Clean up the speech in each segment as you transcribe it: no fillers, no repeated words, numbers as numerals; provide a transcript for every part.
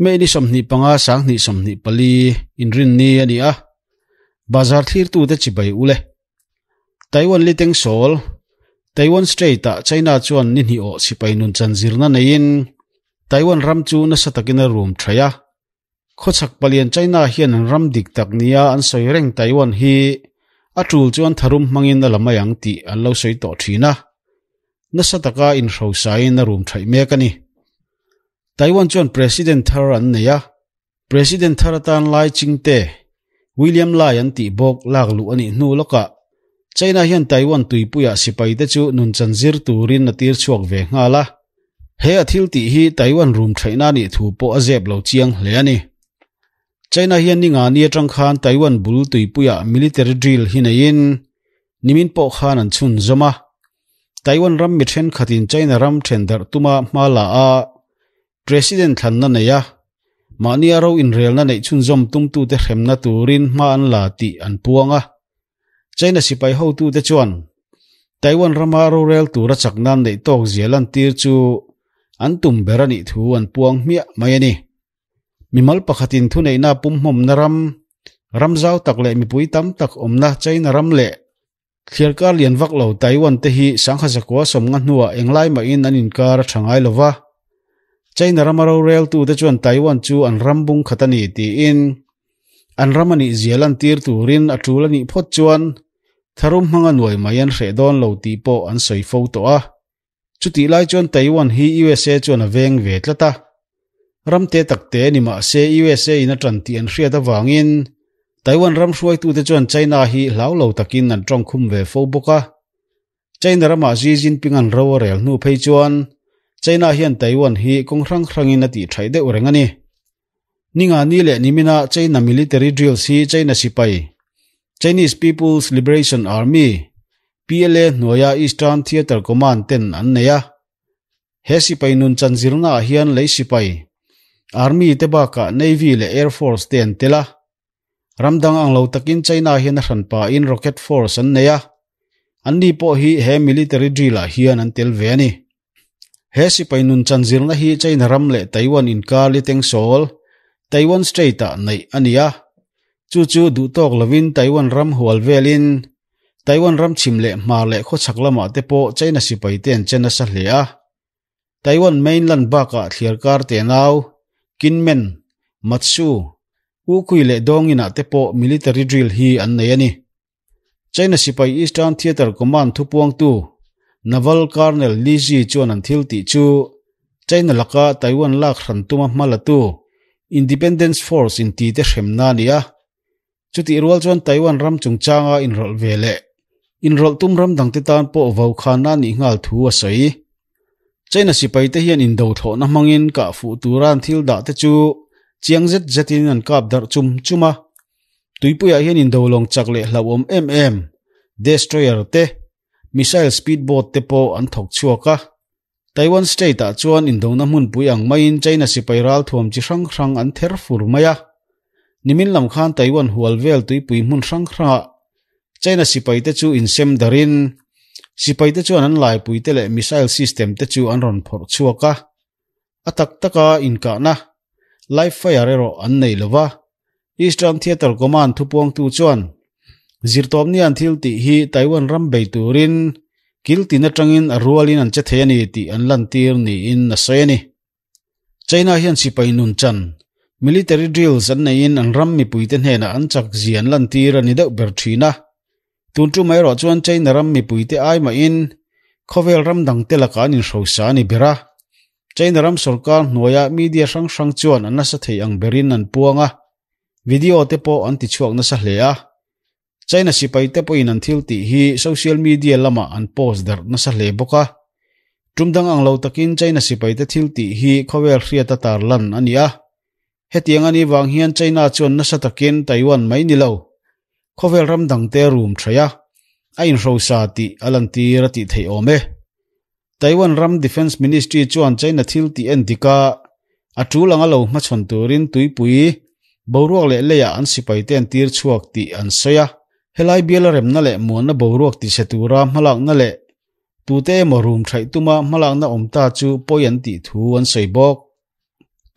May ni 25 2024 inrinni a ni a, bazar thlirtute chibai ule. Taiwan liteng sawl, Taiwan Strait ah China chuan ni hnih awh sipai nun chan zirna neiin Taiwan ram chu nasa takin a rum thaih a. Khawchhak palian China hian an ram dik tak nia an sawi reng Taiwan hi a tul chuan tharum hmangin a la mai ang tih an lo sawi tawh thin a. Nasa taka inhrosain a rum thaih mek a ni. Taiwan chuan President thar an nei a, President thar atan Lai Ching-te, William Lai an tih bawk lak luh a nih hnu lawkah China hian Taiwan tuipuiah sipaite chu nunchan zir turin a tir chhuak ve nghal a. He a thil tih hi Taiwan rum theihna a nih thu pawh a zep lo chiang hle a ni. China hian ningani atang khan Taiwan bul tuipuiah military drill hi neiin nimin pawh khan an chhunzawm a. Taiwan ram mi thenkhatin China ram then darh tuma hma la a, President thlanna nei a, mahnia ro inrelna neih chhunzawm tumtute hremna turin hma an la tih an puang a. China sipai hotute chuan Taiwan rama rorel tura chak nan neih tawk zia lantir chu an tum ber a nih thu an puang hmiah mai a ni. Mimal pakhatin thuneihna pumhmawmna ram, ram zau tak leh mipui tam tak awmna China ram leh Thliarkar lian vak lo Taiwan te hi sangha zakua sawmnga hnuah englai mahin an inkar a tha ngai lo va. China rama roreltute chuan Taiwan chu an ram bung khat a ni tiin an ram a nih zia lantir turin a tul a nih phawt chuan tharum hmanga nuai mai an hreh dawn lo tih pawh an sawi fo tawh a. Chutih lai chuan Taiwan hi USA chuan a veng ve tlat a. Ram te tak te ni mah se USA in a tan tih an hriat avangin Taiwan ram hruaitute chuan China hi hlau lo takin an tawngkhum ve fo bawk a. China ramah Xi Jinping an ro a rel hnu phei chuan China hian Taiwan hi kawng hrang hrangin a tih thaih deuh reng a ni. Ningani leh nimina China military drills hi China sipai, Chinese People's Liberation Army, PLA hnuaia Eastern Theatre Command ten an nei a. He sipai nun chan zirnaah hian lei sipai, Army te bakah Navy leh Air Force te an tel a. Ram dang ang lo takin China hian a hran pahin Rocket Force an nei a. Anni pawh hi he military drill ah hian an tel ve a ni. He sipai nun chan zirna hi China ram leh Taiwan inkar litengsawl, Taiwan Strait ah neih a ni a. Chu chu duhtawk lovin Taiwan ram hual velin Taiwan ram chhim leh hmar leh khawchhak lamah te pawh China sipai te an che nasa hle a. Taiwan mainland bakah thliarkar tenau, Kinmen, Matsu, Ukui leh Dongin-ah te pawh military drill hi an nei a ni. China sipai Eastern Theatre Command thupuangtu Naval Colonel Li Zi chuan an thil tih chu China laka Taiwan lak hran tuma hma latu Independence Force intite hremna a ni a. Chutih rual chuan Taiwan ram chungchanga inrawlh ve leh inrawlh tum ram dangte tan pawh vaukhana a nih nghal thu a sawi. China sipaite hian indo thlawhna hmangin kah fuh tura an thil dah te chu chiang zet zetin an kap darh chum chum a. Tuipuiah hian indo lawng chak leh hlauhawm em em, destroyer te, missile speedboat te pawh an thawk chhuak a. Taiwan Strait-ah chuan indona hmunpui ang maiin China sipai ralthuam chi hrang hrang an ther fur mai a. Nimin lam khan Taiwan hual vel tuipui hmun hrang hrangah China sipaite chu insem darin sipaite chuan an laipuite leh missile system te chu an rawn phawrh chhuak a. A tak taka inkahna, live fire erawh an nei lo va. Eastern Theatre Command thupuangtu chuan, Zirtawpnian thil tih hi Taiwan ram bei turin kil tin atangin a rualin an che thei a ni tih an lantir niin a sawi a ni. China hian sipai nun chan, military drills an neihin an ram mipuite hnenah an chak zia an lantir a ni deuh ber thin a. Tun tum erawh chuan China ram mipuite ai mahin khawvel ram dangte lakah an inhrosa a ni ber a. China ram sorkar hnuaia media hrang hrang chuan an nasa thei ang berin an puang a, video te pawh an tichhuak nasa hle a. China sipai te pawhin an thil tih hi social media lamah an post darh nasa hle bawk a. Tum dang ang lo takin China sipai te thil tih hi khawvel hriata tarlan a ni a. Hetiang a nih vang hian China chuan nasa takin Taiwan mai ni lo, khawvel ram dangte rum thaih a, a inhrosa tih a lantir a tih theih awm e. Taiwan ram Defence Ministry chuan China thil tih en dik a, a tul anga lo hmachhawn turin tuipui, boruak leh leiah an sipaite an tir chhuak tih an sawi a. Helai biala remna leh muanna boruak tichhe tura hmalakna leh tute emaw rum thaih tuma hmalakna awm ta chu pawi an tih thu an sawi bawk.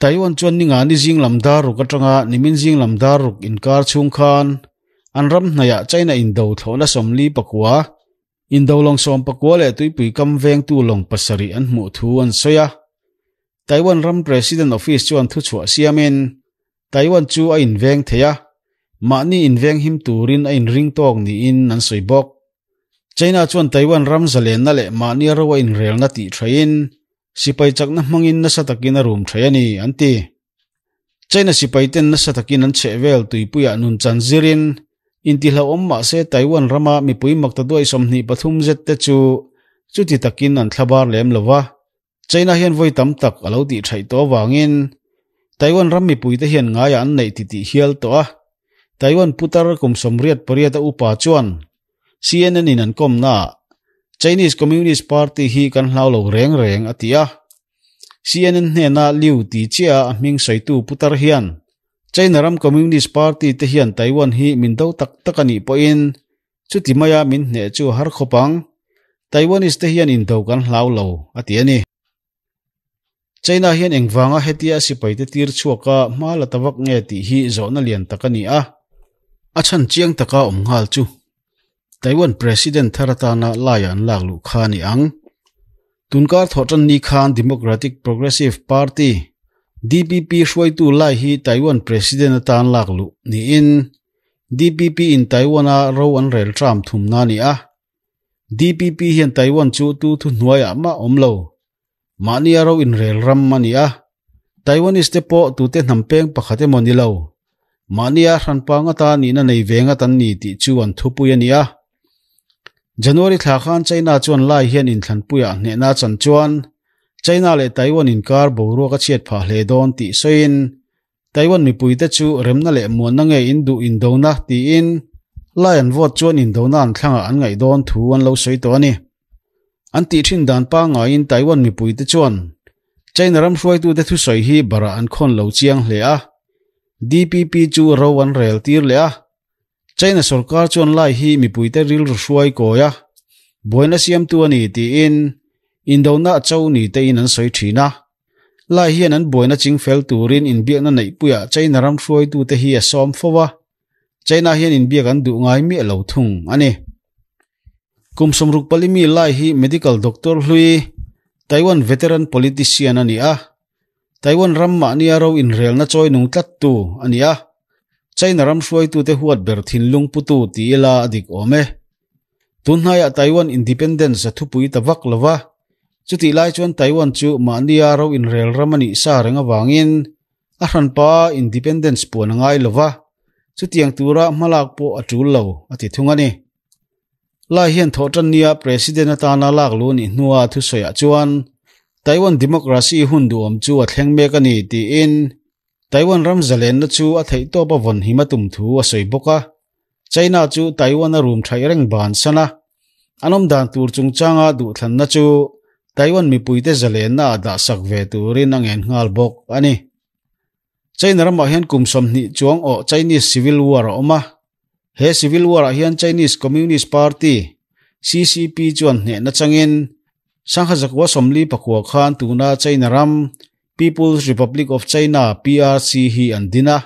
Taiwan chuan Ningani zing lam dar ruk atanga nimin zing lam dar ruk inkar chhung khan an ram hnaihah China indo thlawhna 44, indo lawng 19 leh tuipui kam vengtu lawng 7 an hmuh thu an sawi a. Taiwan ram President Office chuan thuchhuah siamin Taiwan chu a inveng thei a, mahni inveng him turin a inring tawk niin an sawi bawk. China chuan Taiwan ram zalenna leh mahni ro a inrelna tih thaiin sipai chakna hmangin nasa takin a rum thai a ni, an ti. China sipai ten nasa takin an chhehvel tuipuiah nun chan zirin intihlauhawm mah se Taiwan rama mipui maktaduai 23 zet te chu chuti takin an thlabar lem lo va. China hian vawi tam tak a lo tih thaih tawh avangin Taiwan ram mipuite hian ngaiah an neih titih hial tawh a. Taiwan putar kum 88 a upa chuan CNN in an kawmnaah Chinese Communist Party hi kan hlau lo reng reng a ti a. CNN hnena Liu ti chiah a hming sawitu putar hian China ram Communist Party te hian Taiwan hi min do tak tak a nih pawhin Chuti maia min hneh chu a har khawp ang. Taiwanese te hian indo kan hlau lo, a ti a ni. China hian engvanga hetia a sipaite tir chhuaka hma la ta vak nge tih hi zawhna lian tak a ni a. A chhan chiang taka awm nghal chu Taiwan President thar atana laia an lak luh kha a ni ang. Tunkar thawhtan ni khan Democratic Progressive Party, DPP, hruaitu lai hi Taiwan President atan lak luh niin DPP in Taiwan-a ro an rel tram thumna a ni a. DPP hian Taiwan chu tu thuhnuaiah mah awm lo. Mahnia ro inrel ram a ni a. Taiwanese te pawh tute hnam peng pakhat emaw ni lo. Mahnia hranpa ngata nihna nei ve ngat an ni tih chu an thupui a ni a. January thla khan China chuan lai hian inthlanpuiah hnehna chan chuan China leh Taiwan inkar boruak a chhiat phah hle dawn tih sawiin Taiwan mipuite chu remna leh muanna nge in duh indona tiin lai an vote chuan indona an thlangah an ngaih dawn thu an lo sawi tawh a ni. An tih thin dan pangaiin Taiwan mipuite chuan China ram hruaitute thusawi hi barah an khawn lo chiang hle a, DPP chu ro an rel tir leh a. China sorkar chuan lai hi mipuite rilru hruai kawi a, buaina siamtu a ni tiin indona a cho ni tein an sawi thin a. Lai hian an buaina chingfel turin inbiakna neihpuiah China ram hruaitute hi a sawm fo a, China hian inbiak an duh ngai miah lo thung a ni. Kum 64 mi Lai hi medical doctor hlui, Taiwan veteran politician a ni a, Taiwan ram mahnia ro inrelna chawi nung tlattu a ni a, China ram hruaitute huat ber thinlung putu ti ila a dik awm e. Tunhnaiah Taiwan independence a thupui ta vak lo va, chutih lai chuan Taiwan chu mahnia ro inrel ram a nih sa reng avangin a hranpa independence puan a ngai lo va, chutiang tura hmalak pawh a tul lo, a ti thung a ni. Lai hian thawhtan nia President atana lak lu nih hnua thusawiah chuan Taiwan democracy hun duhawm chu a thleng mek a ni tiin Taiwan ram zalenna chu a theihtawp a vawn him a tum thu a sawi bawk a. China chu Taiwan a rum thaih reng ban san a, an awm dan tur chungchanga duhthlanna chu Taiwan mipuite zalenna ah dahsak ve turin a ngen nghal bawk a ni. China ramah hian kum 20 chuang awh Chinese Civil War a awm a, he Civil War ah hian Chinese Communist Party, CCP, chuan hnehna changin Sangha 1949 khan tuna China ram People's Republic of China, PRC, hi an din a.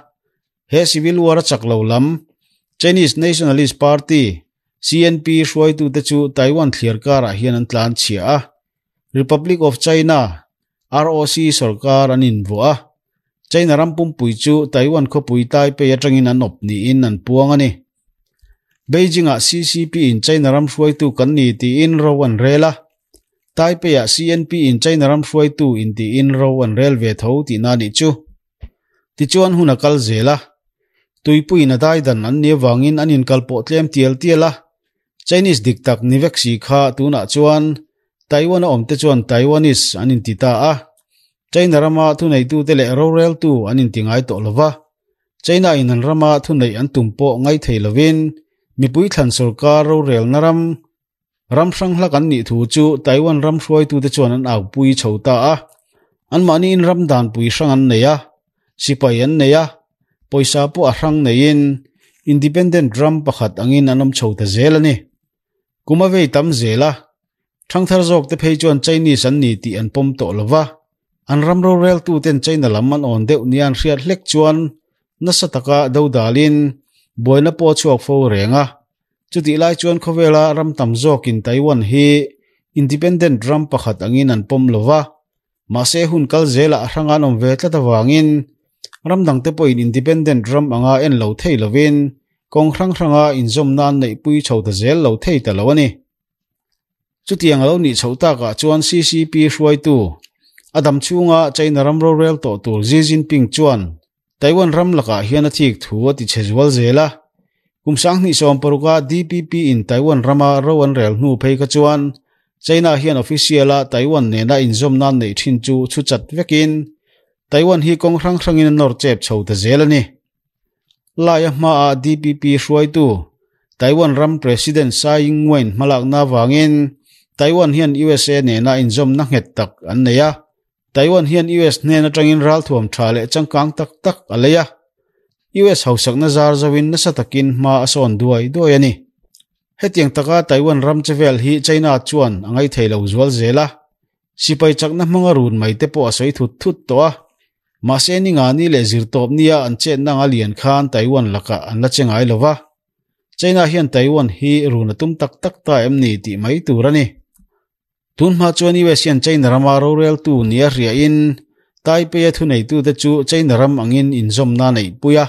He Civil War a chak lo lam, Chinese Nationalist Party, CNP, hruaitute chu Taiwan thliar karah hian an tlan chhia a, Republic of China, ROC, sorkar an invuah a, China ram pumpui chu Taiwan khawpui Taipei atangin an awp niin an puang a ni. Beijing-ah CCP in China ram hruaitu kan ni tiin ro an rel a, Taipei-ah CNP in China ram hruaitu intiin ro an rel ve tho tihna a nih chu. Tichuan hun a kal zel a, tuipuiin a daidan an nih avangin an inkal pawh tlem tial tial a, Chinese dik tak ni vek si kha tunah chuan Taiwan a awmte chuan Taiwanese an inti ta a, China rama thuneitute leh roreltu an inti ngai tawh lo va, China in an rama thuneih an tum pawh ngai thei lovin mipui thlan sorkar rorelna ram Ram hrang hlak an nih thu chu Taiwan ram hruaitute chuan an aupui chho ta a. Anmahniin ram danpui hrang an nei a, sipai an nei a, pawisa pawh a hrang neiin independent ram pakhat angin an awm chho ta zel a ni. Kum a vei tam zel a, thangthar zawkte phei chuan Chinese an ni tih an pawm tawh lo va. An ram roreltuten China lam an awn deuh nia an hriat hlek chuan nasa taka dodalin buaina pawh a chhuak fo reng a. Chutih lai chuan khawvela ram tam zawkin Taiwan hi independent ram pakhat angin an pawm lo va, mahse hun kal zelah a hranga an awm ve tlat avangin ram dangte pawhin independent ram anga en lo thei lovin kawng hrang hranga inzawmna an neihpui chho ta zel lo thei ta lo a ni. Chutiang a lo nih chhoh takah chuan CCP hruaitu, a dam chhunga China ram rorel tawh tur Xi Jinping chuan Taiwan ram lakah hian a thik thu a ti chhe zual zel a. Kum 2016 a DPP in Taiwan rama ro an rel hnu phei kha chuan China hian official a Taiwan nena inzawmna an neih thin chu chhu chat vekin Taiwan hi kawng hrang hrangin a nawr chep chho ta zel a ni. Laia hmaah DPP hruaitu Taiwan ram President Tsai Ing-wen hmalakna avangin Taiwan hian USA nena inzawmna nghet tak an nei a. Taiwan hian US hnen atangin ralthuam tha leh changkang tak tak a lei a. US hausakna zar zoin nasa takin hma a sawn duai duai a ni. Hetiang taka Taiwan ram chevel hi China chuan a ngaithei lo zual zel a. Sipai chakna hmanga run mai te pawh a sawi thut thut tawh a. Mahse ningani leh zirtawp nia an chetna anga lian khan Taiwan lakah an la che ngai lo va. China hian Taiwan hi run a tum tak tak ta em ni tih mai tur a ni. Tun hma chuan US hian China rama roreltu nia hriain Taipei-a thuneitute chu China ram angin inzawmna a neihpui a.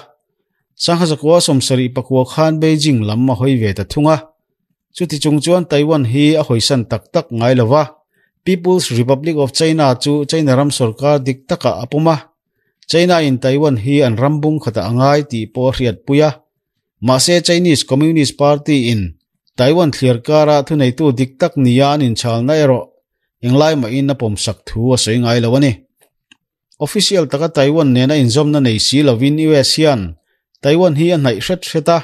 Sangha zakua 74 khan Beijing lam a hawi ve ta thung a. Chuti chung chuan Taiwan hi a hawisan tak tak ngai lo va, People's Republic of China chu China ram sorkar dik takah a pawm a. China-in Taiwan hi an ram bung khatah a ngai tih pawh a hriatpui a. Mahse Chinese Communist Party-in Taiwan thliar kara thuneitu dik tak nia an inchalna erawh englai mahin a pawmsak thu a sawi ngai lo a ni. Official taka Taiwan nena inzawmna nei si lovin US hian Taiwan hi a hnaih hret hret a,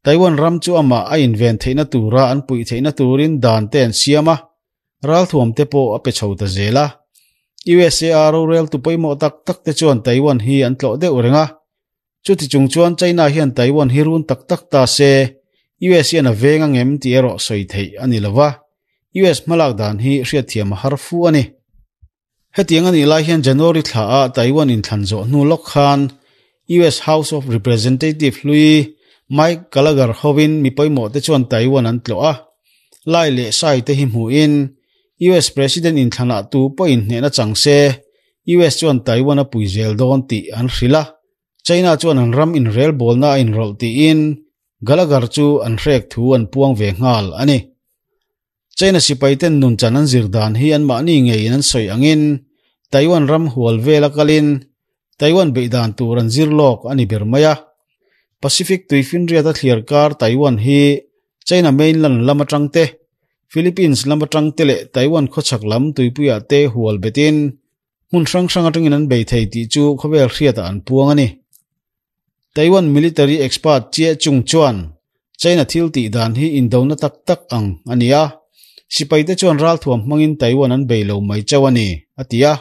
Taiwan ram chu amah a inven theihna tura an puih theihna turin dan te an siam a, ralthuam te pawh a pe chho ta zel a. USA a roreltu pawimawh tak tak te chuan Taiwan hi an tlawh deuh reng a, Chuti chung chuan China hian Taiwan hi run tak tak ta se, US hian a veng ang em tih erawh sawi theih a ni lo va, US hmalak dan hi hriatthiam a har fu a ni. Hetiang a nih lai hian January thla ah Taiwan inthlan zawh hnu lawk khan US House of Representative hlui Mike Gallagher hovin mi pawimawh te chuan Taiwan an tlawh a, Lai leh Sai te hi hmuhin US President inthlanah tu pawhin hnehna chang se US chuan Taiwan a pui zel dawn tih an hrilh a, China chuan an ram inrelbawlna a inrawlh tiin Gallagher chu an hrek thu an puang ve nghal a ni. China sipaiten nunchan an zir dan hi anmahni ngeiin an sawi angin Taiwan ram hual vela kalin Taiwan beih dan tur an zir lawk a ni ber mai a. Pacific tuifinriat a thliar kar Taiwan hi China mainland lam atang te, Philippines lam atang te leh Taiwan khawchhak lam tuipuiah te hual betin hmun hrang hrang atangin an bei thei tih chu khawvel hriatah an puang a ni. Taiwan military expert Chieh Chung chuan China thil tih dan hi indona tak tak ang a ni a, sipaite chuan ralthuam hmangin Taiwan an bei lo mai chauh a ni, a ti a.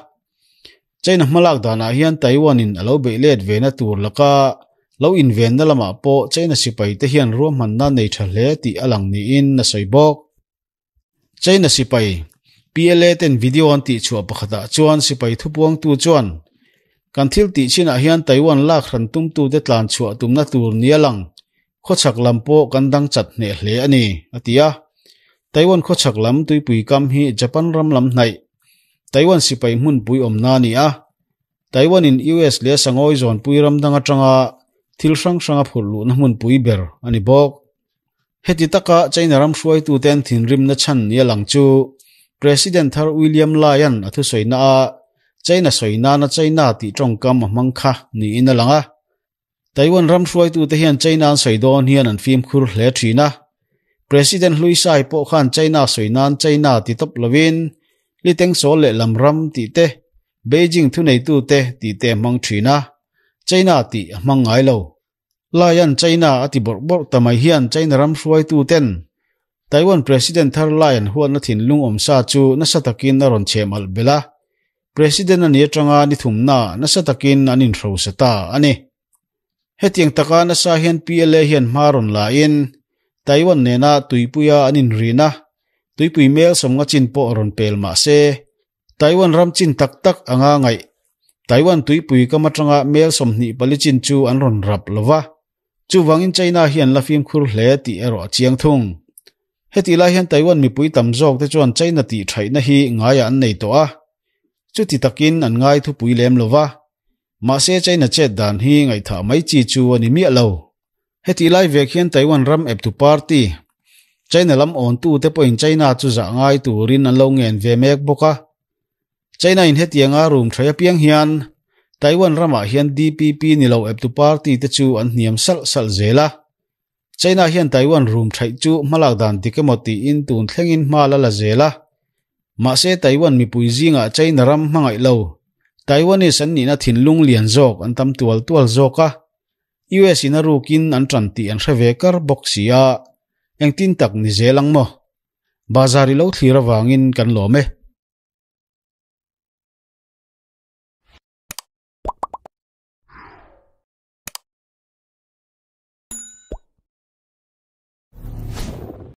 China hmalak danah hian Taiwan-in a lo beih let ve na tur laka lo invenna lamah pawh China sipaite hian ruahmanna nei tha hle tih a lang niin a sawi bawk. China sipai PLA ten video an tihchhuah pakhatah chuan sipai thupuangtu chuan, Kan thil tih chinah hian Taiwan lak hran tumtute tlan chhuah tumna tur nia lang khawchhak lam pawh kan dang chat hneh hle a ni, a ti a. Taiwan khawchhak lam tuipui kam hi Japan ram lam hnaih Taiwan sipai hmunpui awmna a ni a. Taiwan in US leh Sangawi zawnpui ram dang atanga thil hrang hrang a phurh luhna hmunpui ber a ni bawk. Heti taka China ram hruaitute an thinrimna chhan ni a lang chu President thar William Lai-a'n a thusawina a China sawi nana China tih tawngkam a hmang kha niin a lang a. Taiwan ram hruaitute hian China an sawi dawn hian an fimkhur hle thin a. President hlui Tsai pawh khan China sawi nan China ti tawp lovin Litengsawl leh lam ram tih te, Beijing thuneitute tih te a hmang thin a, China tih a hmang ngai lo. Laia'n China a ti bawrh bawrh ta mai hian China ram hruaituten Taiwan President thar Lai an huatna thinlung awmsa chu nasa takin a rawn chhem alh belh a, President a ni atanga ni thumna nasa takin an inhrosa ta a ni. Hetiang taka nasa hian PLA hian hma rawn lain Taiwan nena tuipuia an inrina tuipui mel sawmnga chin pawh rawn pel mah se, Taiwan ram chin tak tak anga ngaih Taiwan tuipui kam atanga mel 24 chin chu an rawn rap lova. Chuvangin China hian la fimkhur hle tih erawh a chiang thung. Heti lai hian Taiwan mipui tam zawk te chuan China tih thaihna hi ngaiah an nei tawh a. Chuti takin an ngai thupui lem lova. Mahse China chet dan hi ngaihthah mai chi chu a ni miah lo. Heti lai vek hian Taiwan ram eptu party, China lam awntu te pawhin China chu zah ngai turin an lo ngen ve mek bawk a. China in hetianga rum thaih apiang hian Taiwan ramah hian DPP ni lo eptu party te chu an hniam salh salh zel a. China hian Taiwan rum thaih chu hmalak dan dik emaw tiin tun thlengin hma la la zel a. Mahse Taiwan mipui zingah China ram hmangaih lo, Taiwanese an nihna thinlung lian zawk an tam tual tual zawk a. US in a rukin an tan tih an hre ve kar bawk si a, engtin tak ni zel ang maw? Bazar i lo thlir avangin kan lawm e.